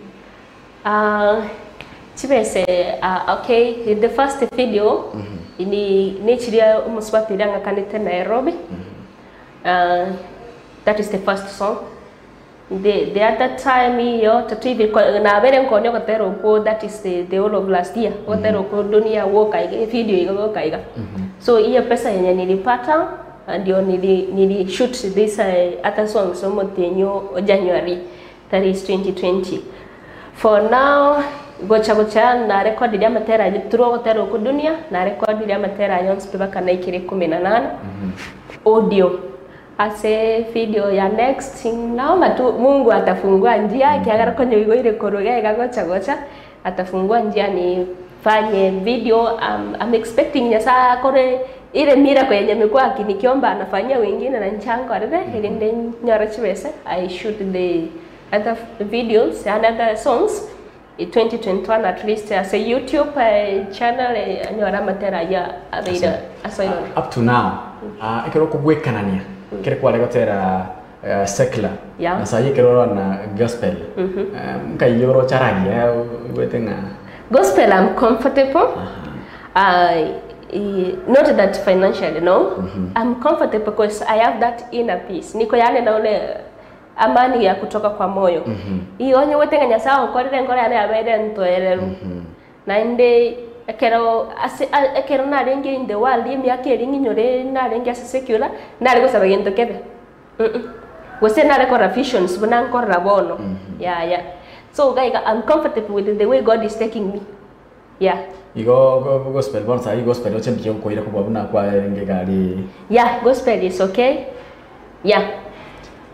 Chibese, okay, the first video ni nechiria omuswatiri ang'akanete Nairobi. That is the first song. The other time iyo tatu hivi nabere nkonyo gotera okwo, that is the whole of last year gotera okwo dunia woka iga video iga goka iga. So hiyo pesa yenye nilipata ndio nili shoot this other song, so motenyo January, that is 2020. For now gocha gocha na record iria matera turwo gotera okwo dunia na record iria matera yonsi pebaka na ikiri 18 audio ase video ya next naomba tu Mungu atafungua njia kiagara konyo igoire korogega gocha gocha atafungua njia nifanye video. I'm expecting Nyasaye akore ile miracle yenye amekuwa akinikiomba anafanyia wengine na nchango arere ilinde nyora chibese I shoot the other videos and other songs in 2021, at least as a YouTube channel nyora matera ya abeira asoino. Up to now, ekero kogwekanania kere kware gotera secular na sayi ekero na gospel, nkaiyoro charagia gwete ng'a? Gospel, I'm comfortable. Not that financially, no. I'm comfortable because I have that inner peace. Niko yani na ule amani ya kutoka kwa moyo. Iyo onye wetenga Nyasaye okorire ngoro yane yabeire ntoereru. Naende ekero ase ekero narenge in the world emiaka eri ng'inyore narenge ase secular nare gosaba gento kebe. Gose nare kora visions buna nkorora bono. Yeah. So gaiga I'm comfortable with the way God is taking me. Yeah. Igo gospel bono sayi gospel ochembikie gokoira kobua buna kwarenge gari? Yeah, gospel is okay. Yeah.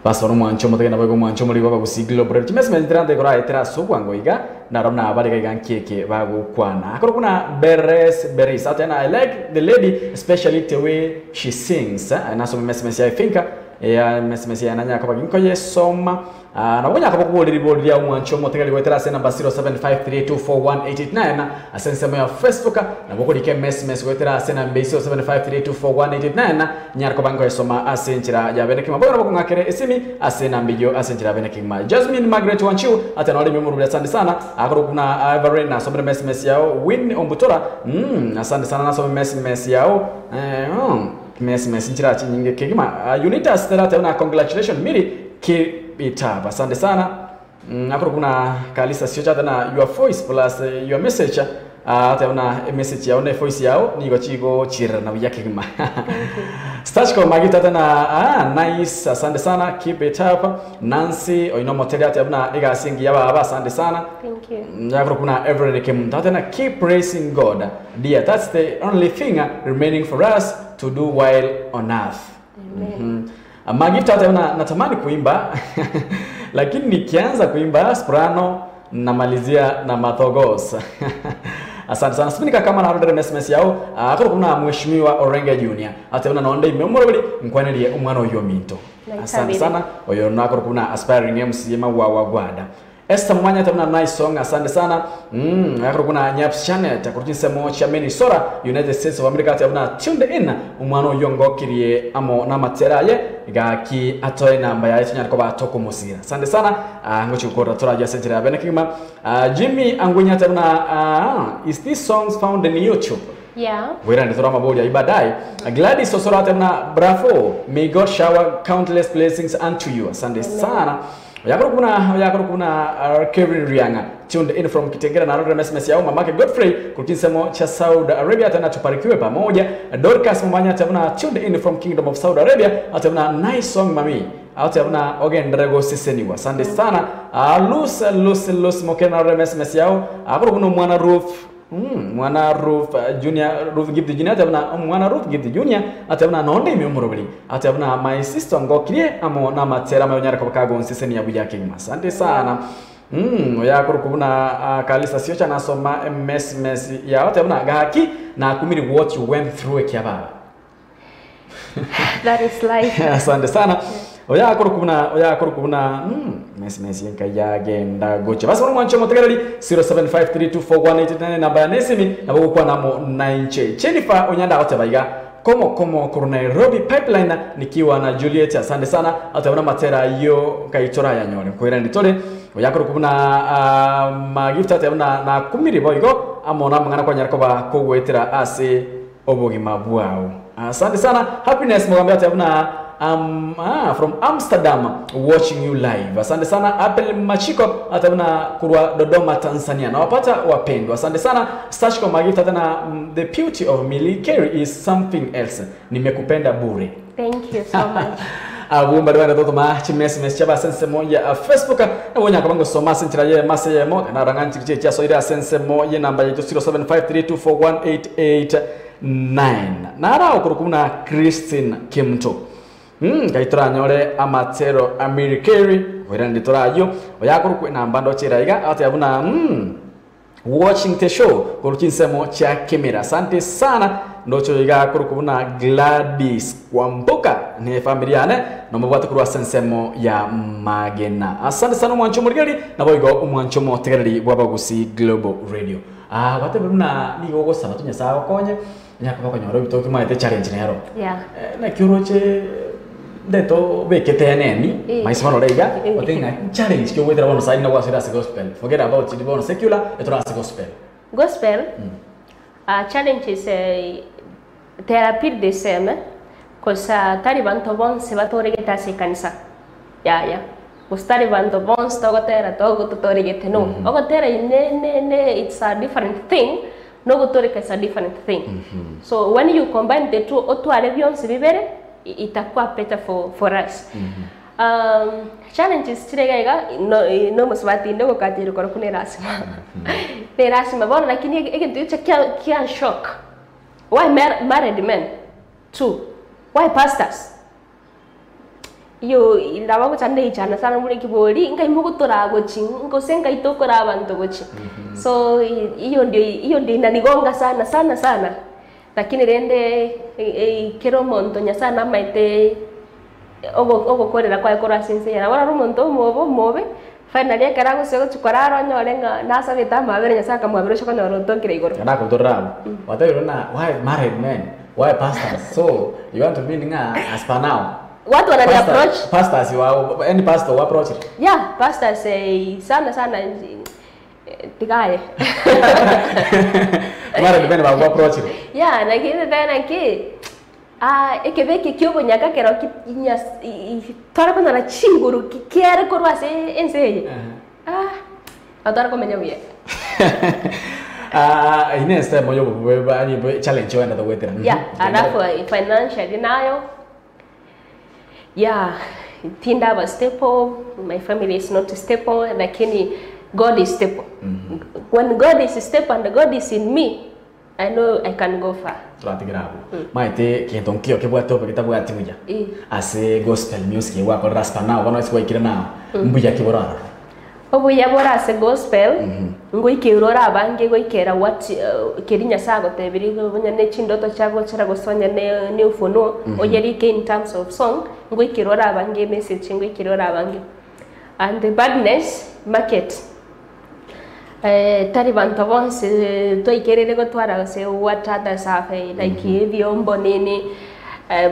Basi mwancho motege nabo mwancho muri baba gusigilo bro chimesi mezitirante kora etera sobwango iga naro na bari gaiga nkeke bagukwana akoro kuna beres beres atena. I like the lady, especially the way she sings, eh? Naso mesi ya finka ya mesi ya nanya kaba ginko yesoma na bonya kaba kuboliri boliri ya mwancho motege ligwetera se namba 0753241889 asensemo ya Facebook na bokolike mesi gwetera se namba 0753241889 nyarko bango yesoma asenchira ya bene kima bora bokungakere esimi ase namba iyo asenchira bene kima. Jasmine Margaret Wanchu ate noli mimi asante sana. Akoro kuna Ivory na somere mesi yao Win Ombutora, asante sana na somere mesi yao mesi nchira chinyinge kigima. Unita Stella tena, congratulations Miri ki Keep it up. Asante sana. Akoro buna Kalisa Siocha tena your voice plus your message ah, tena buna message yao ne voice yao nigo chigochirana buya kegima. Stachko Magita tena ah, nice asante sana keep it up. Nancy oino moteri ate buna egasi engiya baba asante sana. Thank you. Yakoro kuna Everett Kemunto tena keep praising God. Dear, that's the only thing remaining for us to do while on earth. Amen. Magita hata na, natamani kuimba lakini nikianza kuimba soprano namalizia na mathogos. Asante sana. Sipinika kama na order SMS yao akoro kuna mheshimiwa Orenga Junior. Ate una nonde imemorobiri nkwanerie omwana oyo minto. Naikabire. Asante sana. Oyo nakoro kuna aspiring MC mawa wa Gwada. Esther Mwanya tabuna nice song asante sana. Akoro kuna Nyaps Channel takuruti semo cha Minnesota United States of America tabuna tuned in umwana oyo ngokirie amo na matera ye gaki atoe namba ya chinya ko batoko musira. Asante sana. Ngochi ukora toraja sentere abene kigima. Jimmy Angunya tabuna is this songs found in YouTube? Yeah. Wera nditora mabori ya baadaye. Gladys Osoro tena bravo. May God shower countless blessings unto you. Asante sana. Yakoro kuna Kevin Rianga tuned in from Kitengela na Rodra SMS yao mamake Godfrey kukinsemo cha Saudi Arabia tena tuparikiwe pamoja. Dorcas Mumanya tena tuned in from Kingdom of Saudi Arabia tena nice song mami. Atena ogendrego siseniwa. Asante sana. Luz Luz Luz mokena Rodra SMS yao. Akoro kuna mwana Ruth mwana Ruth Junior Ruth Gift Junior atabona mwana Ruth Gift Junior atabona nonde imemurubiri atabona my sister ngokirie amo na matera mayonyara ko kago nsiseni ya buya kigima. Asante sana. Yakuru kubuna Kalisa Siocha nasoma SMS ya atabona gaki na kumiri what you went through ekiababa. That is life. Asante sana. Oyakuru kubuna mesi nkayagenda gocha. Basi mwancho motegereri 0753241889 namba ya nesimi nabo gukwa namo 9 Jennifer Onyanda otebaiga komo komo kuru Nairobi pipeline nikiwa na Juliet asante sana atabona matera yo kaitora ya nyore kwira nditore oyakuru kubuna magift atabona na kumiri boigo amona mangana kwa nyarako ba kogwetera ase obogima bwao. Asante sana Happiness mugambia atabona from Amsterdam watching you live. Asante sana Apple Machiko atabona kurwa Dodoma Tanzania. Na wapata wapendwa. Asante sana Sashko Magita tena the beauty of Milly Kerry is something else. Nimekupenda bure. Thank you so much. Abumba bwana toto ma chimesi mesi chaba sense moja Facebook na wonya kabango soma sentra ye mase ye mo na ranganchi che cha soira sense moja namba yetu 0753241889. Nara okurukuna Christine Kimto. Kaitora nyore amatero Amerikeri wera nditorayo oyakuru namba ndo chiraiga ati abuna watching the show kuruchinsemo cha Kimera. Asante sana ndocho iga kurukuna Gladys Kwamboka ni familia ne no mabwate kurwa sensemo ya Magena. Asante sana mwancho murigeri na boigo umwancho motegereri bwabagusi Global Radio. Wate buna nigo gosaba tunyasa okonye nyaka bakonyora bitoki maete challenge nero. Yeah. Na kiuroche ndeto bekete neni maismano reiga otenga challenge kyo wetera bono sai na gwasira se gospel forget about it bono secular etora se gospel gospel challenge is therapy the same cause tari bantu bonse batoregeta se kanisa ya ya gustari bantu bonse togotera togo totoregete no ogotera ne ne ne it's a different thing no gotoreka is a different thing. So when you combine the two otware byonse bibere itakuwa better for us. Challenges chirega no no muswati ndo katiro koro kune rasima. Ne rasima bona lakini ekintu cha kia shock. Why married men? Two. Why pastors? Iyo ndabago chande ichana sana muri kibori ngai mugutora gochi ngosenga itokora abantu gochi. So iyo ndio inanigonga sana sana sana. Lakini rende kero monto nyasana maite ogo korera kwa kora sinse ya wala rumonto mobo mobe finally akara gose gochikora ronyore nga nasabeta mabere nyasaka mwabere shoko nyoro tokire igoro kana kutorabo watayo na why married men why pastors so you want to mean nga as per now watu wana approach pastors wa any pastor wa approach yeah pastors sana sana tigaye married men wa approach yeah lakini tena ki Ah, ekebe eke kia obonyaka kero ki nyas- i- i- tware konyora chinguru ki kiere korwa ase ense eye, ah, nabo tware komenya buya. Ah, eyio ne ensemo ya obobe bwa yaani bwe challenge oendete goetera. Mhm. Yeah, alafu financially nayo, yeah, tindaba stable, my family is not stable, lakini God is stable. When God is stable and God is in me, I know I can go far. Toratigere abwo. Maete gento nkio kebwate obe getabwati buya. Eh. Ase gospel music eye gwakorire as per now bono ase gwaikire now. Mbuya ki bore ororo? Obuya bore ase gospel, ngoikeirwe ore abange goikera what keria Nyasaye agotebirie igo onye ne chindoto chiagochera gose onye ne ne ufunuo, oyerike in terms of song, ngoikeirwe ore abange emessage ngoikeirwe ore abange. And the badness, market. Tari banto bonsi twaikerire gotwara gose what others have like ebiombo nini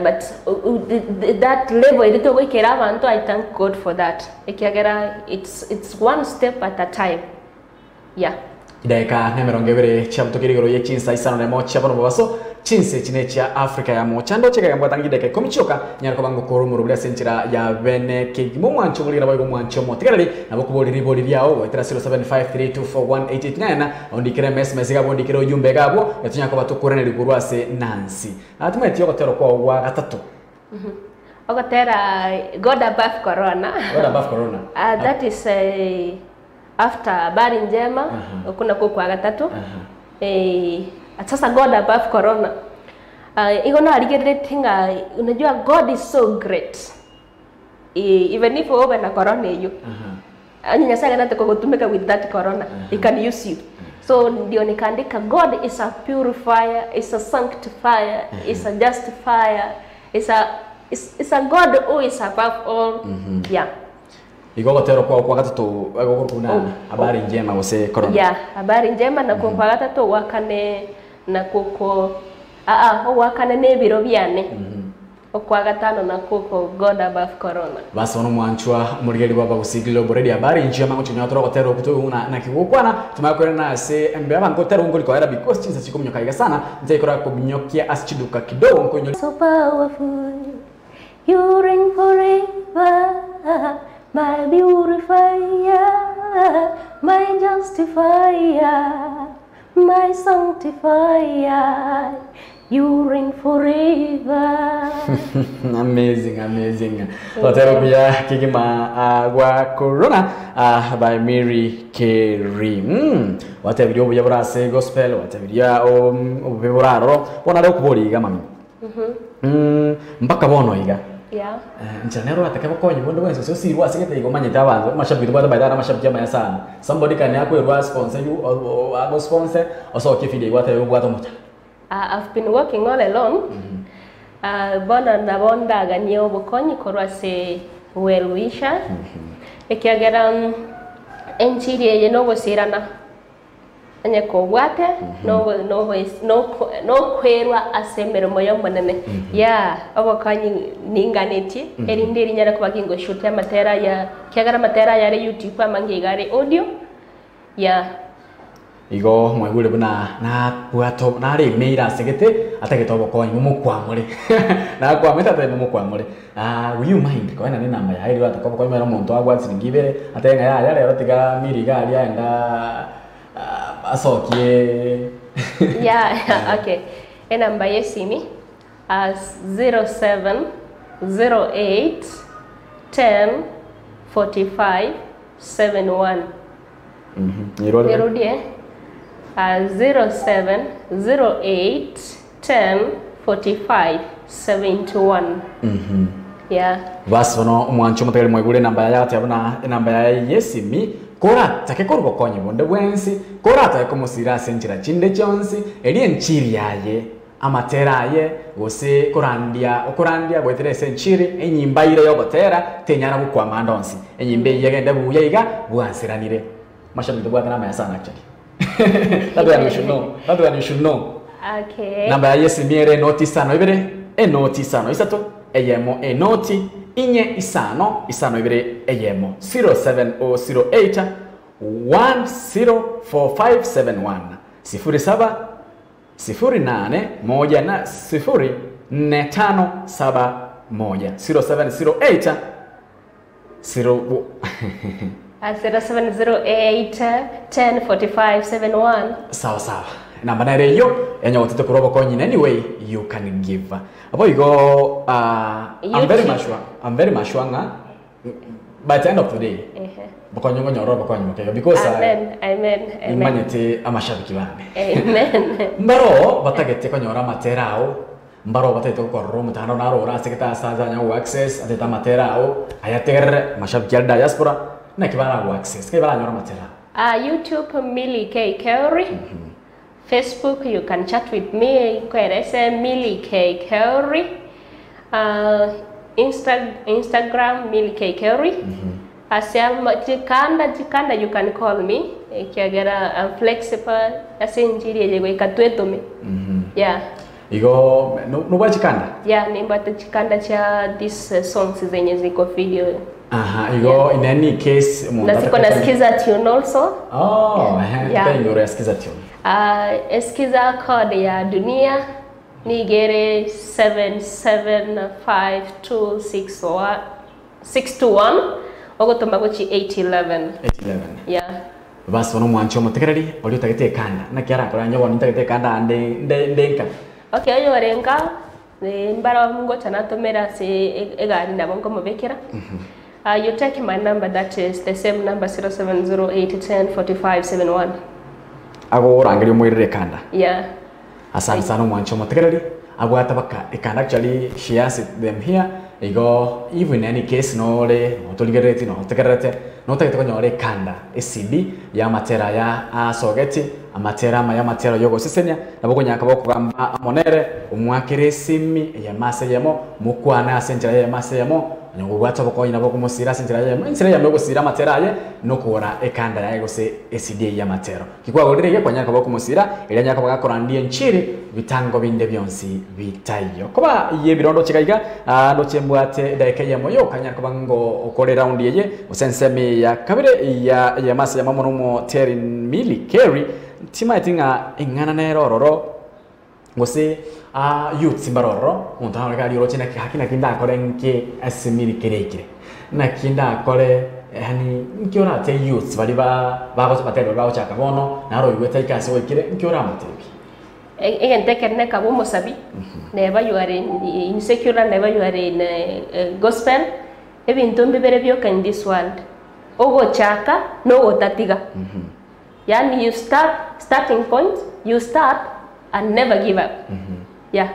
but that level eria togoikera abanto I thank God for that ekiagera it's it's one step at a time yeah. Chidaeka na emerongo ebere chiabutokire igoro ye chinsa isano nemo chia bono mobaso, chinse echi nechia Africa ya mocha. Ndoche ekegambwa tanga chidaeka ikomi chioka, nyare koba ngokora omorobori ase enchera ya bene kegima. Omwancho omorigena boigo omwancho omotigareri, nabo okoboria ribori riao goetera 0753241889, ondikere emesmesi iga abwo ondikere ojumbe iga abwo, etonyare koba tokoiraneria korwa ase Nancy. Ah, timanyeti ogotera kwao gwa gatato. Ogotera God above corona. God above corona. Ah, that is after habari njema, okwo nakwo okwa gatato. Sasa God above corona. Igo narigereretie ng'a unajua God is so great. Even if obe na corona eyio, onye Nyasaye aganete kogotumeka with that corona, he can use you. So ndio nikaandika God is a purifier, is a sanctifier, is a justifier, is a is, is a God who is above all. Yeah. Igo ogotera kwao kwa gatato gokorokwa buna Habari Njema gose Corona. Yeah, habari njema nakwo kwa gatato ogwakane nakwo ko aa ogwakane na ebiro biane okwa gatano nakwo ko God above corona. Bas bono omwanchwa omorigeri bwa Abagusii Global Radio Habari Njema ngochia konyora tore ogotera okwo toigwe buna naki gokwana tumanye koirana ase embe abanto gotera okwo nkori koera because chinsa chikominyoka iga sana ntaikora kominyokia ase chiduka kidogo nkoinyora So powerful You reign forever, my beautifier, my justifier, my sanctifier. You reign forever. Amazing, amazing. Otero buya kegima ah, gwa Corona ah, by Mary Carey. Watebirie obuya bore ase gospel, watebirie obobe bore aroro. Bono are okobori iga mami. Mpaka bono iga. Yeah. Eh, inchera nero oratake bokonyi bonde bwensi gose osirwe ase gete igo omanyete abanto amashabiki tobwate by the way amashabiki amaya sana. Somebody can akwerwa asponsor you agosponsor osokie evideo igo atebe obwate omochando. I've been working all alone. Bono nabo ndaganie obokonyi korwa ase well wisher ekiagera enchiri eye nogosirana. Onye kobwate nokwerwa ase emeremo y'Omonene. Yaa, obokonyi ninganetie, erinde rinyare koba gingoshutia amatera aya, ekiagera amatera aya are YouTube amange iga are audio, yaa. Igo mwaigure buna nabwate naremeire ase gete atagete obokonyi momokwamore nakwamete atebe momokwamore ah will you mind koenana enamba yaye erio atake obokonyi omanyete omonto abwate siringi ibere atebe ng'a yaya rero tiga Miri iga aria aenda asokie Yeah, okay. Enamba y'esimi as 0708 10 45 71. Nirorire. Nirudie as 0708 10 45 71. Yeah. Basi bono omwancho omotegereri mwaigure enamba yaye agateba buna enamba yaye y'esimi koratake korwa bokonyi bonde bwensi koratake komosira ase enchera chinde chionsi eria enchiri yaye amatera aye gose korandia okorandia goetera ase enchiri enyimba eire yogotera tenyara gokwama ande onsi enyimba eyio egende buya iga bwanseranire mashabiki tobwate namaya sana actually that one you should know that one you should know Okay. Namba yaye y'esimi ere enoti isano ibere, enoti isano isato, eyemo enoti, inye isano, isano ibere, eyemo. 07008 104571 sifuri saba, sifuri nane, moja na sifuri, 4 5 7 1 0708 0 0708 10 45 71. Sawa sawa, namba nere eyo enyogotete korwa obokonyi in any way you can give. Abo igo I'm very YouTube. much sure, I'm very much sure ng'a by the end of the day Ehe. bokonyi ngonyora obokonyi bokeigo because Amen. Amen. Amen. nimanyete amashabiki bane. Amen. Mbaro batagete konyora amatera ao, mbaro batagete gokorora omotandao naro ore ase gete ase anya go access atete amatera ao ayategerere mashabiki a diaspora naki barago access kai baranyora amatera ao. YouTube Millie K Kerry. Facebook you can chat with me kwerese Millie K Kerry. Instagram Millie K Kerry. Asia jikanda jikanda you can call me. Kiagera I'm flexible ase injiri eye goika twetome. Yeah. Igo nobwachikanda. Yeah, nimbate chikanda cha these songs zenye ziko video. Aha, igo in any case Na siko nasikiza tune also. Oh, ehe, Yeah. yeah. Ingoro yasikiza tune. Eskiza code ya dunia nigere 775261 621 ogotoma gochi 811. 811. Yeah. Basi bono omwanchi omotegereri oria otagete ekanda naki arakora nyobono ntagete ekanda ande nde nka. Okay, oyo orenga mbara ngocha natomera ase egari nabo nkomobekera. You take my number, that is the same number 0708104571. Agorangeria omoirere ekanda. Yeah. Asante sana omwanchi omotegereri abwate baka ekanda, actually she has them here. Igo even in any case nore notorigerereti notegererete notagete konyora ekanda ecd ya amatera ya asogeti amatera ama ya amatera yogosesenia nabo konyaka bokogamba amonere omwakere esimi eyamase yemo mokwana ase enchera eyamase yemo nyogobwata obokonyi nabo okomosira ase enchera yemo enchera yemo egosira amatera aye nokogora ekanda yaye gose ecd ya amatero kikwagorire iga kwanyaka bokomosira eria nyaka bagakorandia enchiri bitango binde bionsi bitaiyo koba iye birondo chikaiga ndoche mbwate dakika yemo yo kanyaka bango okore round yeye osensemi ya kabere ya yamase ya mamo nomo Terry Millie Kerry timaiti ng'a eng'ana nero ororo gose youth mbarororo omonto arore kari oroche naki haki naki ndakore nke ase Millie kerekire naki ndakore yani nke orate youth bari ba bagocha bagochaka bono naro igwete ikase goikire nke oramotebi. Egente neka bomosabi never you are in secular, never you are in gospel ebintu mbibere byoka in this world ogochaka no gotatiga. Yani you start starting point, you start and never give up. Yeah.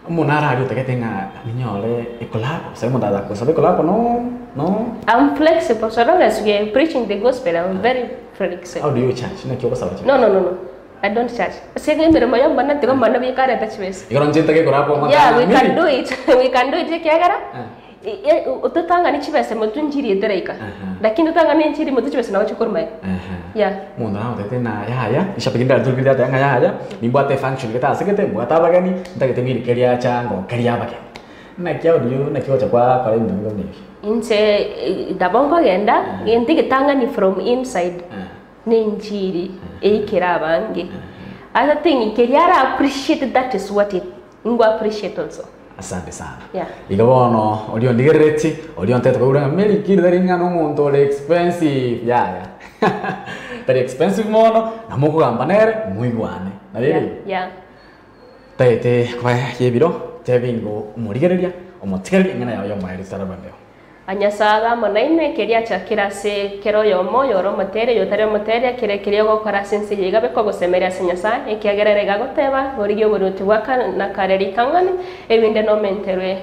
Omonto arari otagete ng'a ninyore ekolabo sabe omonto agakosabe ekolabo no no. I'm flexible so long as we are preaching the gospel. I'm very flexible. How do you charge naki ogosaba No, no, no, no. I don't charge. Sege mirimo yo mbona tigo mbona bikare tachibes. Igoro nchintake ekolabo. Yeah, we can do it. We can do it kiagara. Ututanga ni chibese mutu njiri etereika. Lakini utanga ni njiri mutu chibese na wachukuruma. Yeah. Omonto nagotete na yaya ishabiki ndaturikire ate ng'a yaya nimbwate function gete ase gete mbwate abageni ntagete Millie keria acha ngokeria abageni naki audio naki gocha kwa kora ebinto buna ebi. Inche ndabongo genda ntigitanga ni from inside. Ni njiri eikira abange. Other thing keriara appreciate that is what it ngo appreciate also. Asante sana. Yeah. Igo bono orio ndigerereti orio ntete koura Millie kiri tari ng'a nomonto ore expensive yaya. Tari expensive mono na mokogamba nere muigwane. Na riri. Yeah. Yeah. Taete koba yebiro tebingo omorigereria omotigereria ng'ana yawe yomoeri tarabambeo. Anyasaga monaine keria chakira se kero yomo yoro motere yotare motere kere kere gokora sense yiga beko gosemeria se Nyasaye ekiagerere gagoteba gorigyo boruti waka na kareri kangani ebinde no menterwe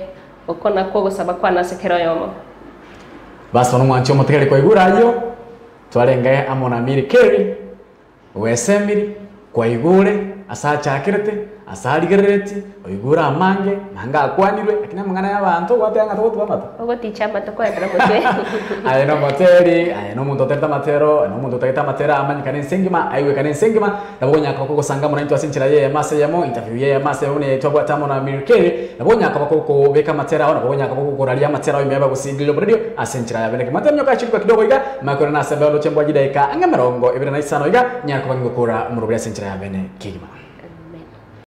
okona ko gosaba kwana se kero yomo. Basi ono mwanchi omotegere kwa igurayo twarenge amona Millie Kerry wesemiri kwa igure asachakirete asarigerereti oigura amange manga akwanirwe lakini amang'ana ya abanto gwatega ng'a togotuba amato. Ogoticha amato kwaendera motwe. Aye no moteri aye no omonto oterete amatero aye no omonto otagete amatero amanyekane ense engima aigwekane ense engima nabo gonyaka bakogosanga mono intwe ase enchera yeye emase eyemo interview yeye emase buna twabwate amo na Millie Kerry nabo gonyaka bakokobeka amatero ao nabo gonyaka bakokoraria amatero ao ime bagosingiria oborerio ase enchera yabe naki matero nyoka achirikwa kidogo iga makore na asembe oroche mbwa jidaika ang'e emerongo ebere na isano iga nyaka bagokora omorobori ase enchera yabene kegima.